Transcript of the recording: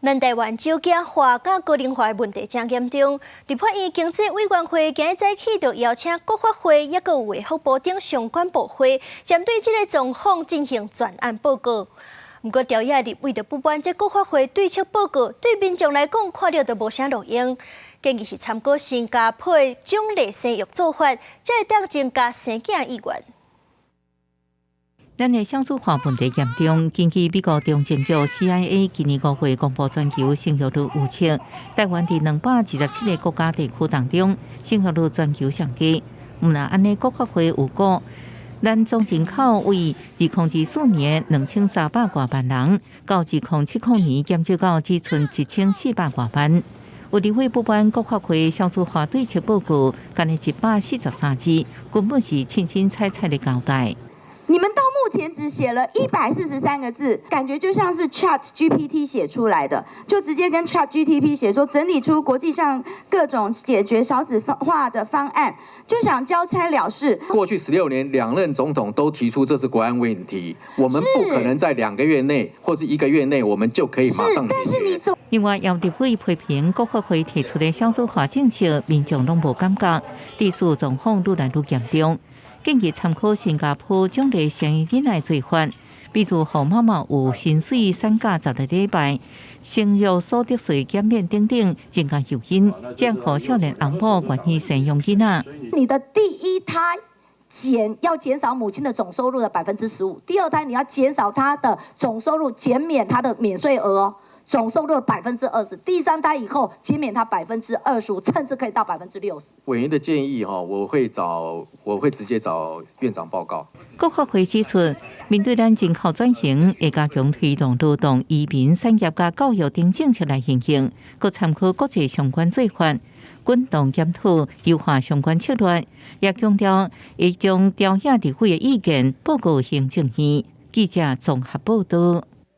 咱台灣少子化佮高齡化的問題誠嚴重，立法院經濟委員會今日早起就邀請國發會、抑閣有衛福部等相關部會，針對這個狀況進行專案報告。毋過，朝野立委就不滿這國發會對策報告，對民眾來講看著就無啥路用。建議是參考新加坡的獎勵生育做法，才會當增加生囝意願。咱的少子化問題嚴重，根據美國中情局 CIA 今年5月公布全球生育率預測，台灣佇227個國家地區當中，生育率全球上低。毋但按呢，國發會有估，咱總人口為2024年2300外萬人，到2070年減少到只賰1400外萬。有立委不滿國發會少子化對策報告，干焦143字，根本是凊凊彩彩的交代。你們到目前只寫了143個字，感覺就像是 Chat GPT 寫出來的，就直接跟 Chat GPT 寫說整理出國際上各種解決少子化的方案，就想交差了事。過去16年，兩任總統都提出這是國安問題，我們不可能在2個月內或是一個月內，我們就可以馬上解決。但是你總另外，有立委批評國發會提出的少子化政策，民眾攏無感覺，致使狀況愈來愈嚴重。建議參考新加坡獎勵生囡仔做法，比如予媽媽有薪水產假10個禮拜，生育所得稅減免等等，增加誘因，這樣予少年翁某願意生養囡仔。你的第一胎減要減少母親的總收入的15%，第二胎你要減少他的總收入，減免他的免稅額哦，總收入20%，第三胎以後減免他25%，甚至可以到60%。委員的建議哈，我會直接找院長報告。國發會指出，面對咱人口轉型，會加強推動勞動、移民、產業佮教育等政策來行動，閣參考國際相關做法，滾動檢討，優化相關策略，也強調會將朝野立委的意見報告行政院。記者綜合報道。